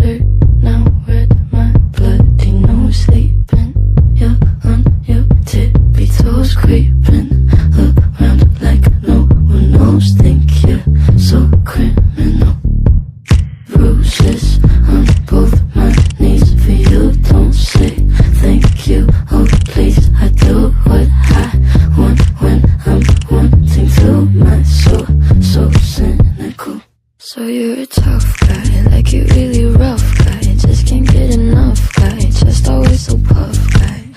hurt now. Red my bloody nose, sleeping. You're on your tippy toes, creeping around like no one knows. Think you're so criminal. Bruises on both my knees for you. Don't say thank you. Oh please, I do what I want when I'm wanting to. My soul so cynical. So you're a tough guy, like you really rough guy. Just can't get enough guy, just always so puff guy.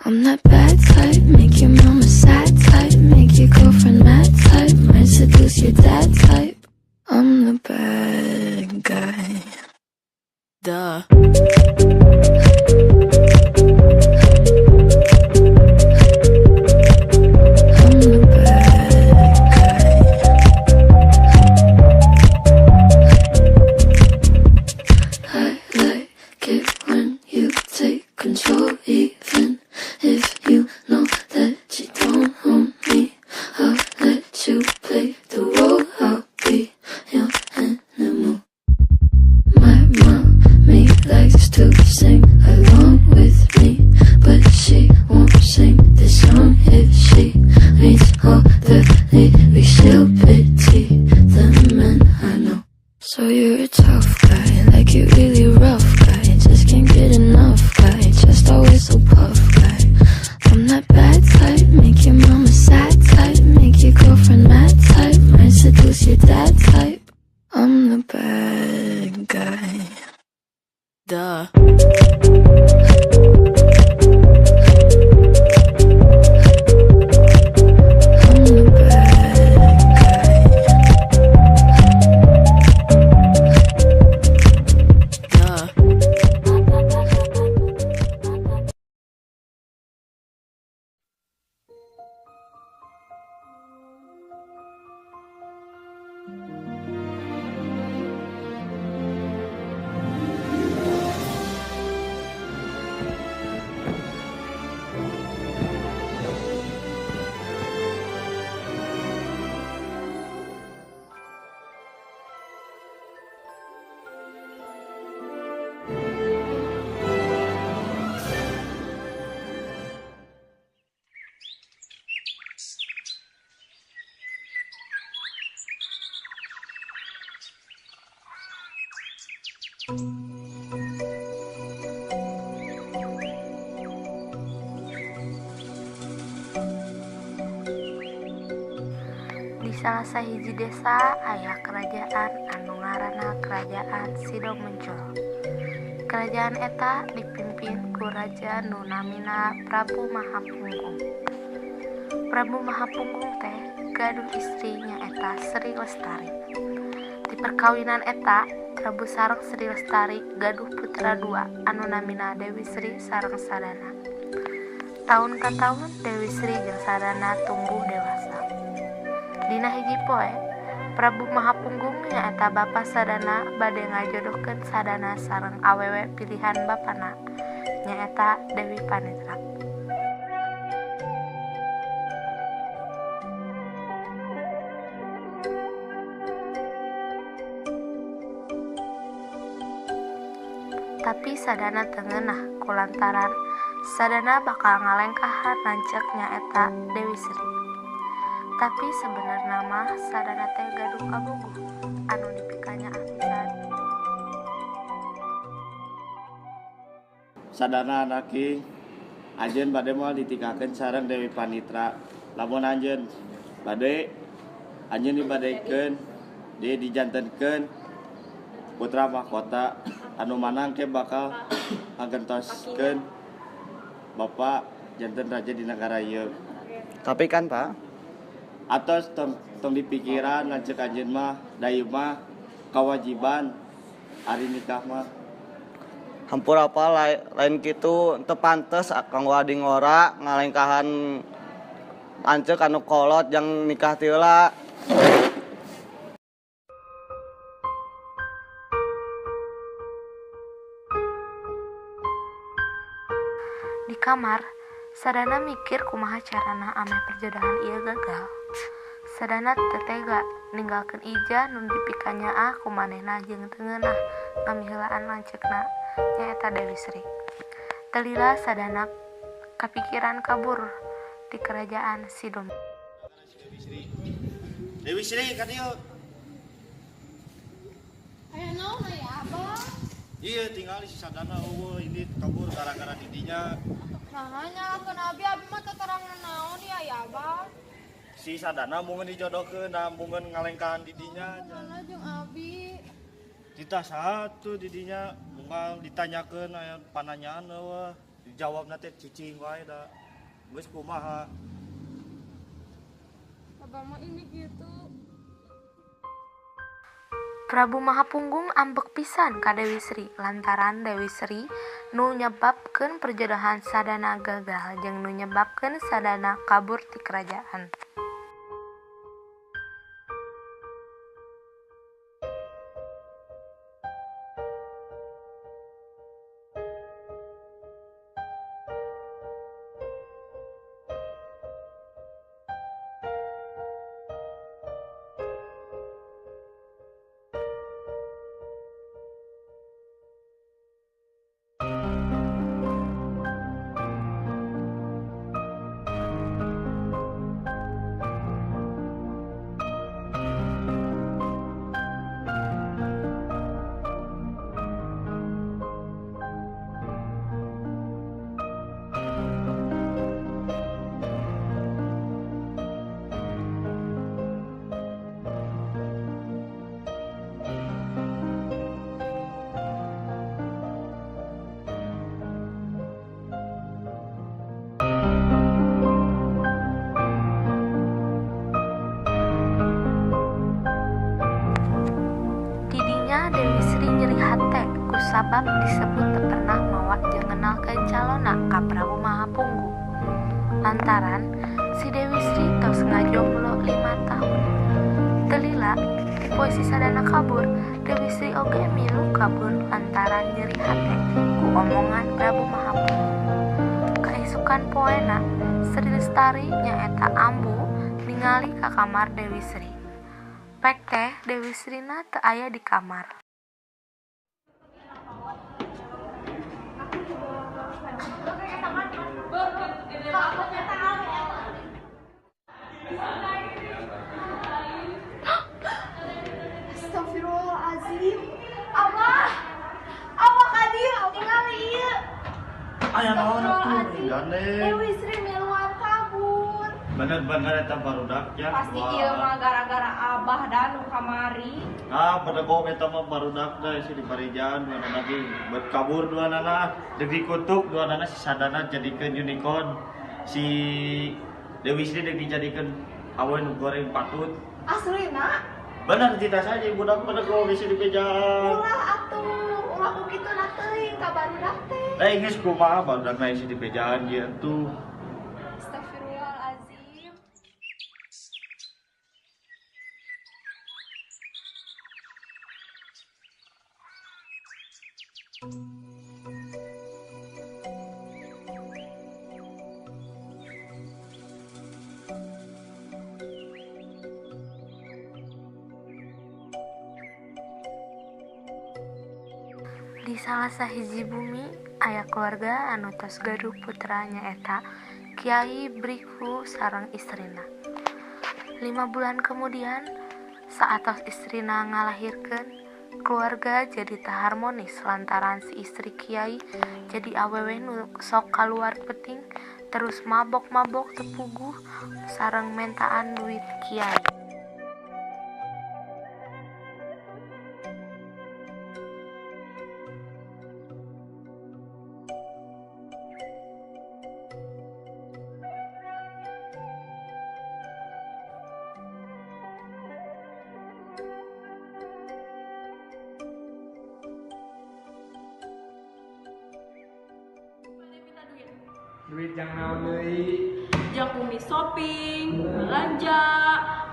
I'm that bad type, make your mama sad type, make your girlfriend mad type, might seduce your dad type. I'm the bad guy. Duh. I'm the bad guy. I like it when you take control, even if you know that you don't own me. I'll let you play the role, I'll be your animal. My mommy likes to sing along with me, but she won't sing this song if she reads all the lyrics. She'll pity the men I know. So you're a tough guy, like you really rough guy. Just can't get enough guy, just always so puff guy. I'm that bad type, make your mama sad type, make your girlfriend mad type, might seduce your dad type. I'm the bad guy. Duh. I'm the bad guy. Duh. Di salah sahiji desa aya kerajaan anu ngaranna Kerajaan Sido Muncul. Kerajaan eta dipimpin ku raja nu namina Prabu Mahapunggung. Prabu Mahapunggung teh gaduh istri nyaeta Sri Lestari. Di perkawinan eta, Prabu sareng Sri Lestari gaduh putra dua anu namina Dewi Sri sareng Sadana. Taun ka taun Dewi Sri jeung Sadana tumbuh dewasa. Dina hiji poe, Prabu Mahapunggung nyaeta bapa Sadana bade ngajodohkeun Sadana sareng awewe pilihan bapana, nyaeta Dewi Panitra. Tapi Sadana teu ngeunah kulantaran Sadana bakal ngalengkahan lanceuk nyaeta Dewi Sri. Tapi sebenarna mah Sadana teh gaduh kabogoh anu dipikanyaah pisan. Sadana anaki, anjeun bade moal ditikahkeun sareng Dewi Panitra. Lamun anjeun bade, anjeun dibadekeun, dia dijantenkeun putra mahkota anu manang ke bakal ngagentoskeun bapa janten raja di negara ieu. Tapi kan Pak, Atos tong, tong dipikiran lanceuk anjeun mah, da ieu mah kewajiban ari nikah mah. Hampura apa lain kitu teu pantes kanggo adi ngora ngalengkahan lanceuk anu kolot jang nikah ti heula. Di kamar, Sadana mikir kumaha carana ameh perjodohan ieu gagal. Sadana teu tega Ninggalkeun Ija nu dipikanyaah ku manehna jeung teu ngeunah ngamiheulaan lanceukna nyaeta Dewi Sri. Teu lila Sadana kapikiran kabur ti kerajaan Sidom. Dewi Sri ka dieu. Aya naon aya Abah? Iya tinggal si Sadana eueuh ini kabur gara-gara didinya. Nah, nyalahkeun abi, abi mah teu terang naon ieu aya Abah. Si Sadana mungen dijodohkeun, nah mungen ngalengkahan didinya. Mana jeung abi? Titah satu didinya unggal ditanyakeun aya pananyaan eueuh, dijawabna teh cicing wae da. Geus kumaha? Abah mah ini gitu. Prabu Mahapunggung ambek pisan ka Dewi Sri lantaran Dewi Sri nu nyebabkeun perjodohan Sadana gagal jeung nu nyebabkeun Sadana kabur ti kerajaan. Dewi Sri nyeri hate kusabab disebut teu pernah mawa jeung ngenalkeun calonna ka Prabu Mahapunggung. Lantaran si Dewi Sri tos ngajomblo 5 tahun. Teu lila ti poe si Sadana kabur, Dewi Sri oge milu kabur lantaran nyeri hate ku omongan Prabu Mahapunggung. Kaisukan poena, Sri Lestari nyaeta ambu ningali ka kamar Dewi Sri. Pek teh Dewi Srina teu aya di kamar. Astagfirullahalazim. Abah. Abah ka dieu tingali ieu. Aya naon atuh? Dewi Sri miluan kabur. Bener-bener eta barudak ya. Pasti ieu mah gara-gara Abah dan nu kamari. Ah, bedegong eta mah barudak teh si diparijan dua nana ge bet kabur dua nana, deuk dikutuk dua nana si Sadana jadikeun unicorn. Si Dewi Sri deuk dijadikeun awe nu goreng patut. Aslina? Bener titah saja budak bedegong geus dipejaan. Ulah atuh, ulah ku kitu na teuing ka barudak teh. Eh geus kumaha barudak na isi dipejaan ieu tuh. Astagfirullahalazim. Di salah sahiji bumi aya keluarga anu tos gaduh putra nyaeta Kiai Brihu sareng istrina. 5 bulan kemudian saatos istrina ngalahirkeun, keluarga jadi teu harmonis lantaran si istri Kiai jadi awewe nu sok kaluar peuting terus mabok-mabok teu puguh sareng mentaan duit Kiai. Duit jang naon deui? Jang umi shopping, belanja,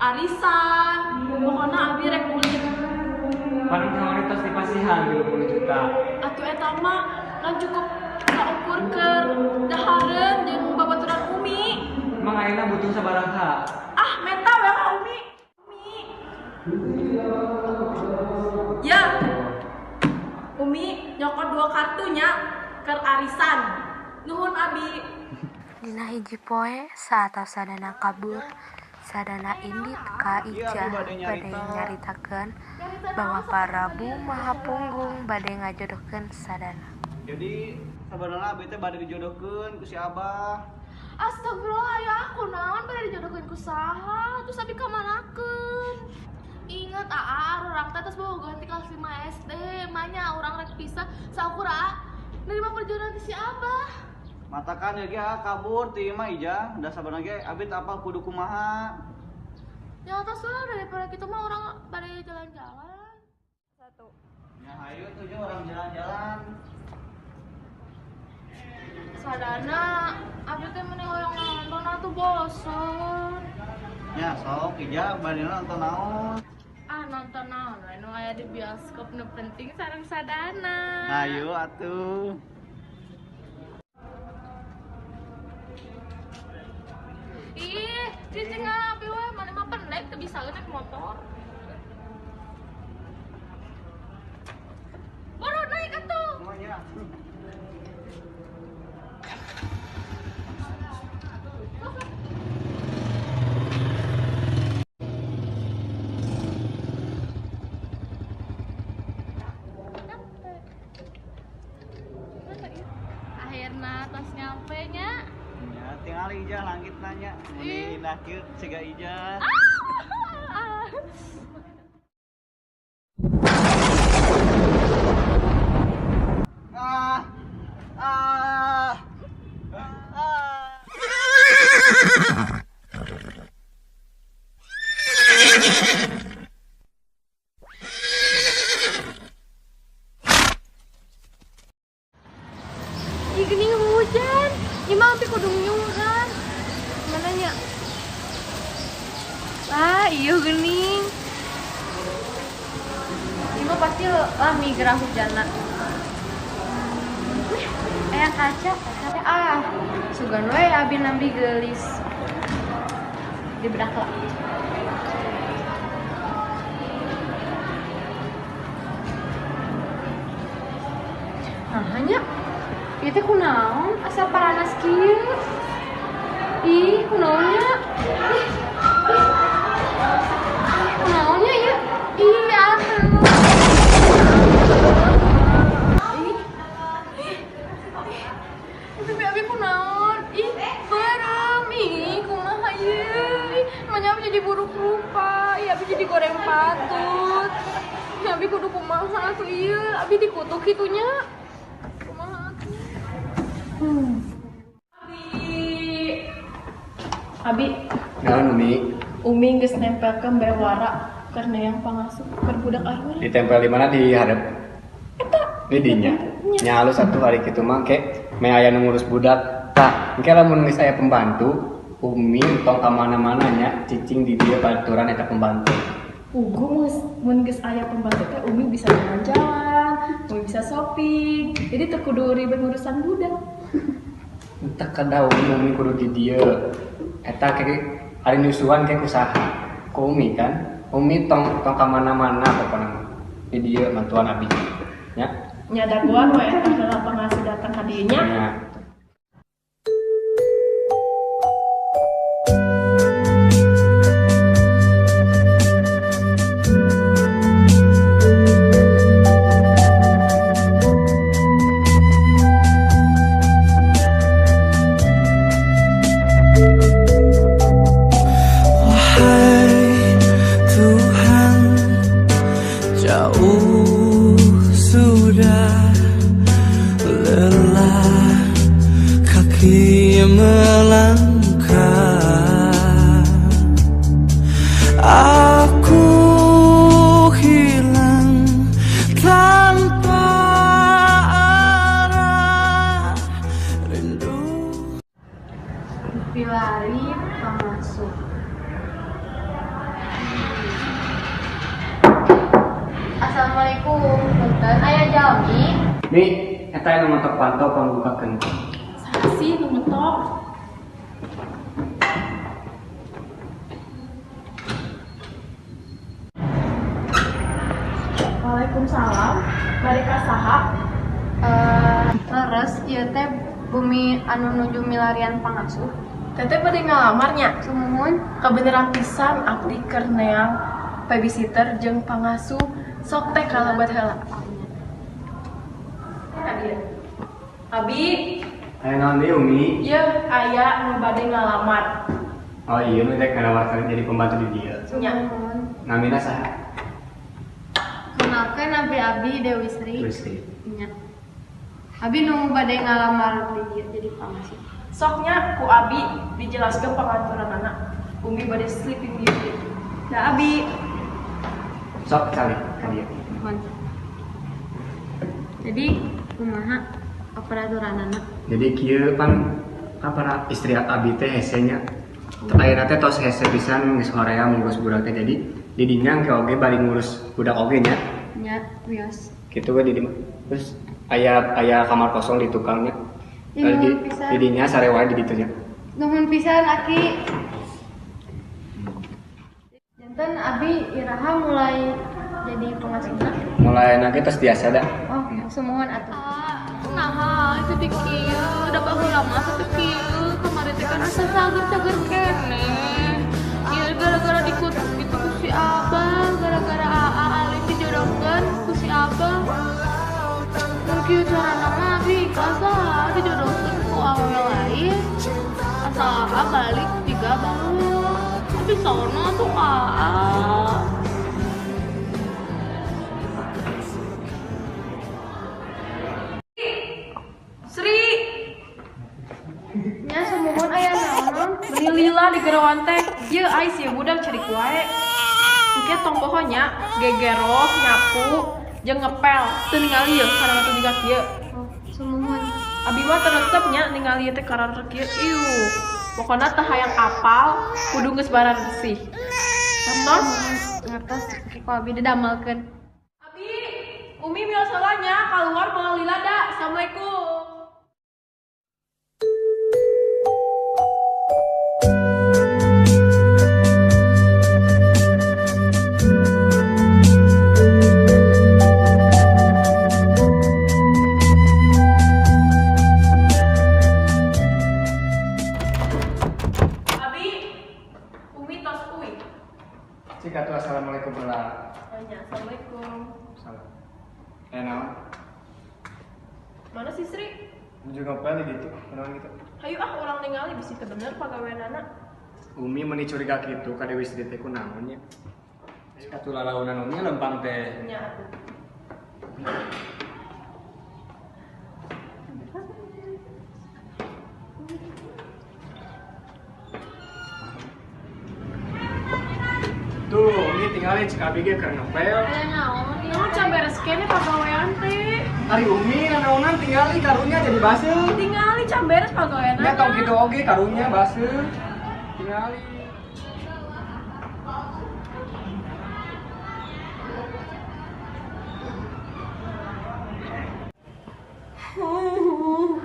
arisan, pokona abi rek ulin. Pan kamari tos dipasihan 30 juta. Atuh eta mah kan cukup saukur keur dahareun jeung babaturan umi. Emang ayeuna butuh sabaraha? Ah, menta we ka umi. Umi. Ya. Umi nyokot 2 kartunya keur arisan. Nuhun abi. Dina hiji poe saatos Sadana kabur, Sadana indit ka Ijah bade nyaritakeun bahwa Prabu Maha Punggung bade ngajodohkeun Sadana. Jadi sabenerna abi teh bade dijodohkeun ku si Abah. Astagfirullah, ya aku naon bade dijodohkeun ku saha? Terus abi ka manakeun? Ingat aa, urang teh tos bobogohan ti kelas 5 SD, manya urang rek pisah saukur aa nerima perjodohan ti si Abah. Matakan ya ge kabur ti imah Ijah, da sabenerna ge abi teu apal kudu kumaha. Ya tos lah daripada kitu mah urang bade jalan-jalan. 1. Ya hayu tuh je urang jalan-jalan. Sadana, abi teh meni hoyong nonton atuh bosen. Ya sok Ijah bade nonton naon? Ah nonton naon we nu aya di bioskop nu penting sareng Sadana. Hayu atuh. Ih, cicing abi we maneh mah pendek teu bisa naik motor. Baru naik atuh. Akhirna tos nyampe nya. Ya, tinggal Ijah langit nanya, meni indah kieu siga Ijah. Ah. Ah. Ah. Ih, geuning hujan. Ieu mah abi kudu nyungkan. Mana nya? Ah, iya geuning. Ieu mah pasti lami gerah hujanna. Wih, aya kaca. Ah, sugan we abi nambi geulis. Dibedak lah. Nah, hanya ieu teh kunaon asa paranas kieu? Ih, kunaon nya? Ih, ih. Kunaon nya ieu? Ih, atuh. Ih. Ih. Ih, abi kunaon? Ih, beureum. Ih, kumaha ieu? Ih, manya abi jadi buruk rupa. Ih, abi jadi goreng patut. Ih, abi kudu kumaha atuh ieu? Abi dikutuk kitu nya. Abi. Abi. Naon Umi? Umi geus nempelkeun bewara keur neang pangasuh keur budak arwah. Ditempel di mana di hareup? Eta. Di dinya. Nya halus atuh ari kitu mah ke me aya nu ngurus budak. Tah, engke lamun geus aya pembantu, Umi tong ka mana-mana nya cicing di dieu baturan eta pembantu. Ugu mun geus aya pembantu teh Umi bisa jalan-jalan, Umi bisa shopping. Jadi teu kudu ribet ngurusan budak. Entah kada Umi kudu di dieu. Eta ke ari nyusuan ke kusaha. Ku Umi kan, Umi tong tong ka mana-mana pokona mah. Di dieu bantuan abi. Nya. Nya dagoan we eta heula pangasuh datang ka dieu nya. Nya. Wahai Tuhan, jauh sudah lelah kaki melangkah. Aku hilang tanpa arah, rindu. Pilari pangasuh. Assalamualaikum, punten aya jalmi. Mi, eta nu ngetok panto pangbukakeun. Saha sih nu ngetok? Waalaikumsalam. Bade ka saha? Leres ieu teh bumi anu nuju milarian pangasuh. Teteh bade ngalamarnya. Sumuhun. Kebeneran pisan abdi keur neang babysitter jeung pangasuh. Sok teh kalebet heula. Abi. Aya naon deui Umi? Ieu aya nu bade ngalamar. Oh iya, nu rek ngalamarkeun jadi pembantu di dieu. Nya. Namina saha? Kenalkeun abi abi Dewi Sri. Dewi Sri. Nya. Abi nu bade ngalamar di dieu jadi pangasuh. Soknya ku abi dijelaskeun pangaturanana. Umi bade sleeping beauty. Nah abi. Sok calik ka dieu. Nuhun. Jadi kumaha peraturanana? Jadi kieu pan para istri abi teh hese nya. Ayeuna teh tos hese pisan geus hoream ngurus budak teh, jadi di dinya engke oge bari ngurus budak oge nya. Nya, wios. Kitu we di dieu mah. Terus aya kamar kosong di tukangnya. Ya, Di nuhun pisan. di dinya sare wae di ditu nya. Nuhun pisan aki. Janten abi iraha mulai jadi pengasuhna. Mulai nanti tos biasa dah. Oh, sumuhun atuh. Nah, itu kieu, da baheula mah teu kieu. Kamari teh kan asa sager-sager keneh. Ieu gara-gara dikutuk gitu ku si Abah, gara-gara Aa Alin dijodohkeun ku si Abah. Mun kieu carana mah abi ikhlas lah dijodohkeun ku awewe lain. Asal Aa balik jiga baheula. Tapi sono tuh Aa. Sri. Nya sumuhun aya naon? Beli lila di gerawan teh. Ieu ai si budak cari wae. Engke tong poho nya gegeroh nyapu jeung ngepel. Teu ningali ieu kana mah juga kieu. Oh, sumuhun. Abi mah teu resep nya ningali ieu teh karar kieu. Iuh. Pokona teu hayang apal kudu geus baresih. Ngertos? Ngertos ku abi didamelkeun. Abi, Umi mios heula nya kaluar moal lila da. Assalamualaikum. Abi, Umi tos uih. Cik atuh assalamualaikum heula. Oh nya, assalamualaikum. Salam. Aya naon? Mana si Sri? Nuju ngepel di ditu, kunaon gitu. Hayu ah urang ningali bisi teu bener pagaweanana. Umi meuni curiga kitu ka Dewi Sri teh kunaon nya. Cik atuh lalaunan Umi lempang teh. Nya atuh. Tuh, Umi tinggalin cik abi ge keur ngepel. Aya naon? Naon can beres keneh pagawean teh? Ari Umi nanaonan tingali karunya jadi baseuh. Tingali can beres pagaweanana. Nya tong kitu oge karunya baseuh. Tingali. Euleuh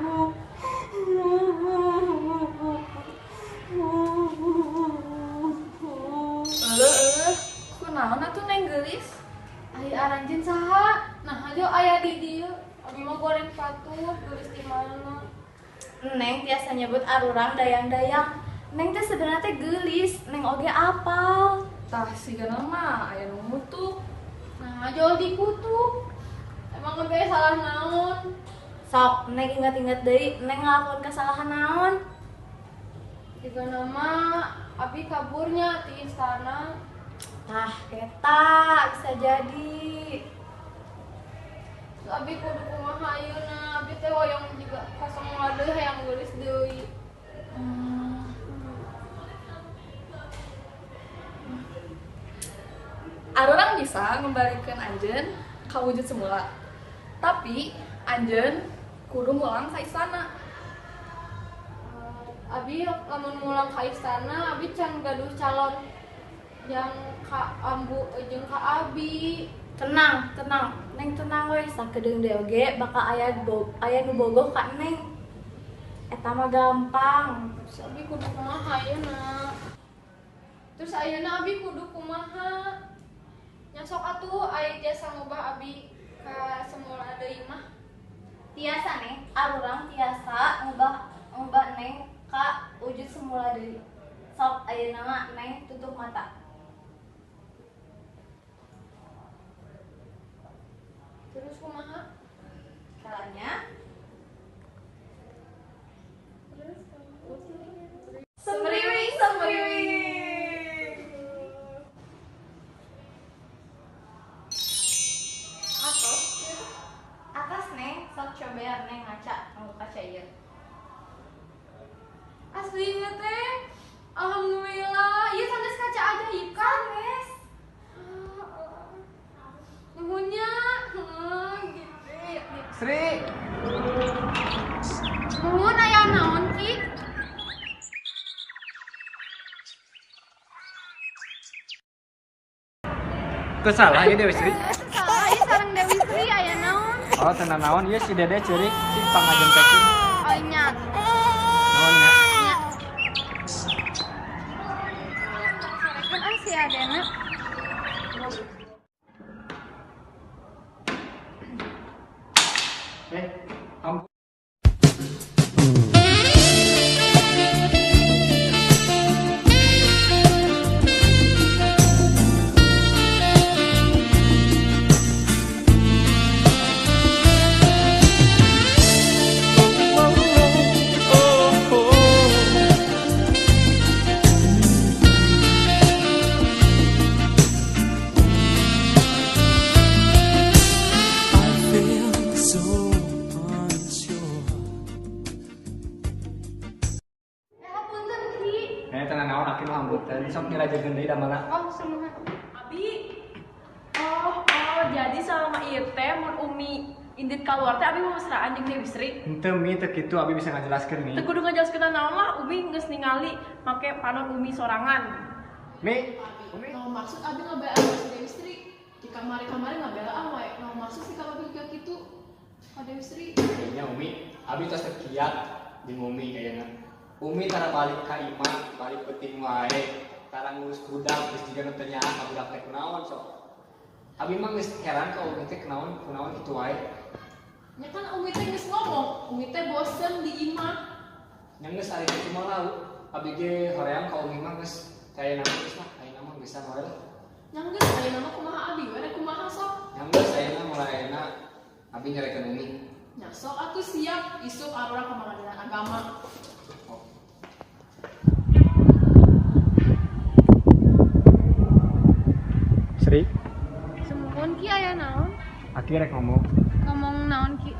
eueuh, kunaon atuh Neng geulis? Ai aranjeun saha? Nah, aja aya di dieu. Abi mah goreng patut, geulis di mana? Neng tiasa nyebut arurang dayang-dayang. Neng teh sebenarnya teh geulis, Neng oge apal. Tah sigana mah aya nu ngutuk. Nah, aja dikutuk. Emang lebih salah naon? Sok, Neng inget-inget deui, Neng ngelakuin kesalahan naon? Jiga nama abi kaburnya di istana. Tah, eta bisa jadi. Terus abi kudu kumaha ayeuna? Abi teh hoyong juga kasemula deui hayang geulis deui. Arurang bisa ngembalikan anjeun ka wujud semula. Tapi anjeun kudu mulang ka istana. Abi lamun mulang ka istana, abi can gaduh calon yang ka ambu jeung ka abi. Tenang, tenang. Neng tenang we, sakedeung deui oge bakal aya nu bogoh ka Neng. Eta mah gampang. Terus abi kudu kumaha ayeuna? Terus ayeuna abi kudu kumaha? Nya sok atuh aya jasa ngubah abi ka semula deui mah. Tiasa Neng, arurang tiasa ngubah ngubah Neng ka wujud semula deui. Sok ayeuna mah Neng tutup mata. Terus kumaha? Caranya semriwing semriwing. Atas, atas Neng, sok coba Neng ngaca, nganggo kaca ieu. Aslinya teh, alhamdulillah, ieu sanes kaca ajaib kan, Nes? Nuhun nya, gitu. Sri. Nuhun aya naon Ki? Kesalah ieu Dewi Sri. Salah ieu sareng Dewi Sri aya naon? Oh, tenang naon ieu si Dede ceurik cing pangajempekeun. Oh nya. Naon nya? Nya. Sarekeun ah si Adena. Ampun. I feel so unsure. Hapunten Ki. Tenang naon aki mah hambutan. Sok dilajekeun deui damelna. Oh, sumuhun. Abi. Oh, jadi selama ieu teh mun Umi indit kaluar teh abi mau mesraan jeung Dewi Sri. Henteu Mi, teu kitu abi bisa ngajelaskeun Mi. Teu kudu ngajelaskeun naon lah, Umi geus ningali make panon Umi sorangan. Mi, Umi. Nah, maksud abi ngabelaan si Dewi Sri. Di kamari-kamari ngabelaan wae. Nah, maksud sih kalau abi kayak gitu. Ka Dewi Sri. Kayaknya Umi, abi tos teu kiat jeung Umi kayaknya. Umi tara balik ka imah, balik peuting wae. Tara ngurus budak, geus jiga nu teu nyaah ka budak teh kunaon sok. Abi mah geus heran ka Umi teh kunaon kunaon kitu wae. Nya kan Umi teh geus ngomong, Umi teh bosen di imah. Nya geus ari kitu mah lah, abi ge hoream ka Umi mah geus kaya nama geus lah, ayeuna mah geusan wae lah. Nya geus ayeuna mah kumaha abi we rek kumaha sok. Nya geus ayeuna mulai ayeuna abi nyarekeun Umi. Nya sok atuh siap isuk arurang ka pengadilan agama. Sri, Sumuhun Ki aya naon? aki rek ngomong. Ngomong naon Ki?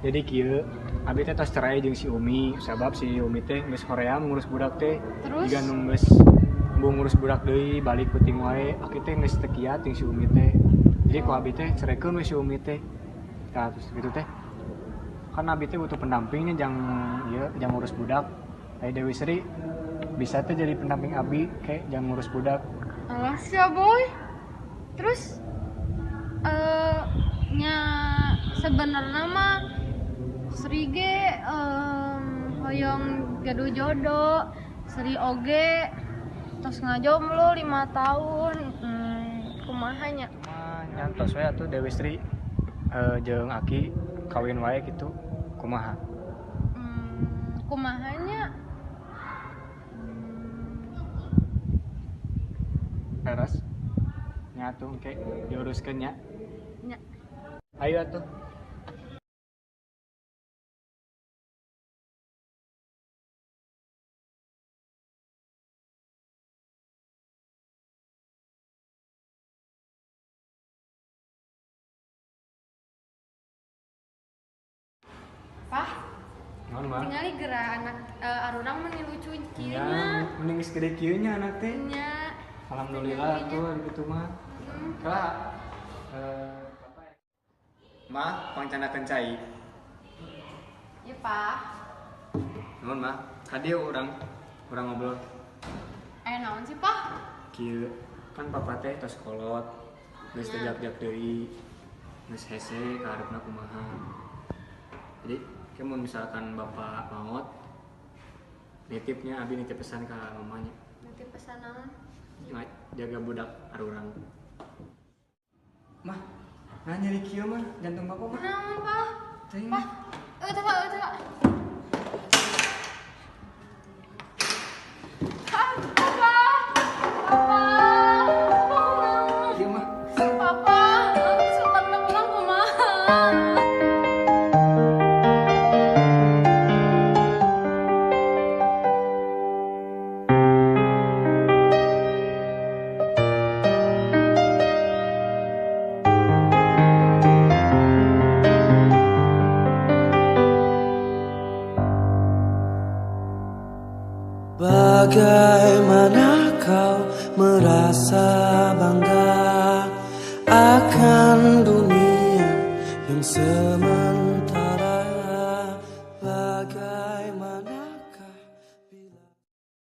Jadi kieu, abi teh tos cerai jeung si Umi, sabab si Umi teh geus hoream ngurus budak teh. Terus? Jiga nu geus embung ngurus budak deui, balik peuting wae. Aki teh geus teu kiat jeung si Umi teh. Jadi ku abi teh cerekeun we si Umi teh. Tah terus gitu teh. Kan abi teh butuh pendampingnya jang ieu jang ngurus budak. Ai Dewi Sri bisa teh jadi pendamping abi ke jang ngurus budak. Alah sia boy. Terus nya sebenarnya mah Sri ge hoyong gaduh jodoh, Sri oge tos ngajomblo 5 tahun. Kumaha nya? Mah nyantos we atuh Dewi Sri jeung aki kawin wae gitu. Kumaha? Kumaha nya? Beres. Nya atuh engke diuruskeun nya. Nya. Ayo atuh. Pah, Naon mah? tingali geura anak arurang meni lucu kieu Ya, nya. mending geus gede kieu nya anak teh. Nya. Alhamdulillah tuh gitu mah. Kala Mah, pangcanakeun cai. Ieu Pah. Nuhun mah, ka dieu urang ngobrol. Aya naon sih Pah? Kieu kan papa teh tos kolot. Geus teu jak-jak deui. Geus hese ka hareupna kumaha. Jadi, ke mun misalkan bapak maot nitipnya abi nitip pesan ka mamanya. Nitip pesan naon? Jaga budak arurang. Mah, nah nyeri kieu mah jantung bapak mah. Naon, Pak? Teuing. Pak, eh teu, Pak, teu, Pak. Ah, Papa. Papa. Papa kunaon? Ieu mah. Papa, sultan pulang kumaha? Bagaimana kau merasa bangga akan dunia yang sementara? Bagaimana